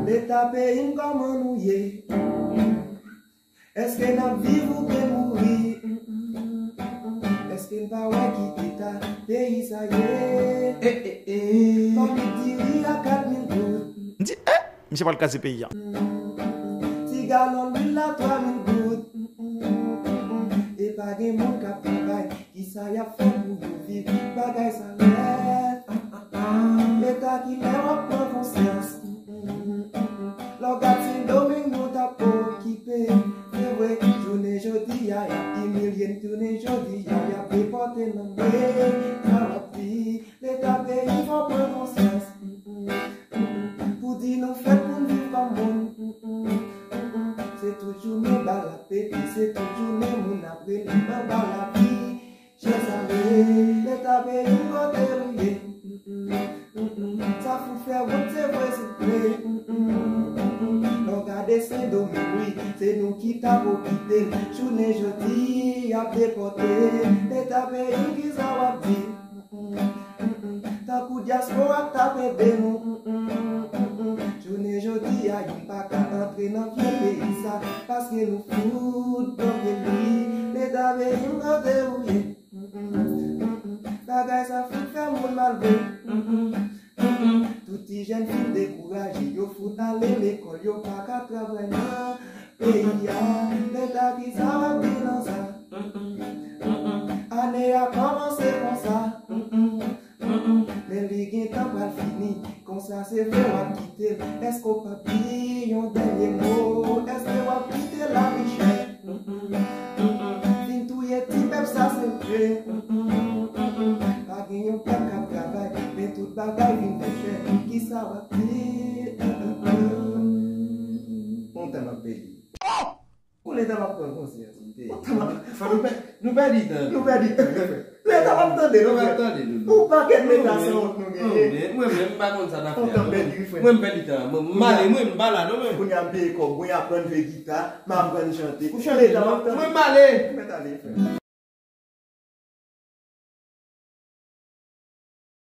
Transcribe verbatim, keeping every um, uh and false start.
Leta peyi m, kòman nou ye? Èske n ap viv oubyen mouri? Èske n pa wè ki eta peyi sa ye? Eh, eh, eh. Fanmi diri a kat mil goud. M di, eh, misye pral kraze peyi a. Ti galon lwil la twa mil goud. E pa gen moun k ap travay. Kisa y ap fè pou yo viv? Bagay sa rèd. Leta, kilè w ap pran konsyans? Lè w gad Sendomeng, nou t ap okipe. Se vre, jounen jodi a, y ap imilye n. Jounen jodi a, y ap depòte n anmwe. Sa w ap di? Leta peyi, fò w pran konsyans. Pou di nou fèt pou n viv kòm moun. Se tout jounen bal ap pete, se tout jounen moun ap rele anba lavi. Chèz ale, Leta peyi m, kote nou ye? Sa fout fè wont, se vre, se vre. Lè w gade Sendomeng, wi, se nou ki t ap okipe l. Jounen jodi, y ap depòte. Leta peyi m, kisa w ap di? Tankou dyaspora k t ap ede nou. Jounen jodi a, youn pa ka antre nan vye peyi sa, paske nou fout bloke li. Leta peyi m, kote ou ye? Bagay sa fout fè moun mal vre. Tout ti jèn fin dekouraje, yo fout ale lekòl, yo pa ka travay nan peyi a. Leta, kisa w ap di nan sa? Ane a kòmanse konsa. Men li gentan pral fini. Konsa se vre w ap kite l. Èske w p ap di yon dènye mo? Èske w ap kite lavi chè? Vin touye ti pèp sa, se vre. Pa gen yon pèp k ap travay, men tout bagay vin pi chè. Kisa w ap di? Yon tan m ap pèdi. Yon leta m ap pran konsyans. Yon tan m ap... Fò nou pè-, nou pèdi tan. Nou pèdi tan, wi, frè. Leta m ap tande nou, frè. Yon pakèt leta sanwont nou genyen. Mwen menm, m pa konn sa n ap fè a, non. Yon tan m pèdi, wi, frè. Mwen, m pèdi tan. Mwen, m ale, mwen, m pa la, non, mwen. Kounye a m peye kòb, mwen aprann jwe gita, m aprann chante. Leta m ap tande. Mwen, m ale. Mwen ale, frè.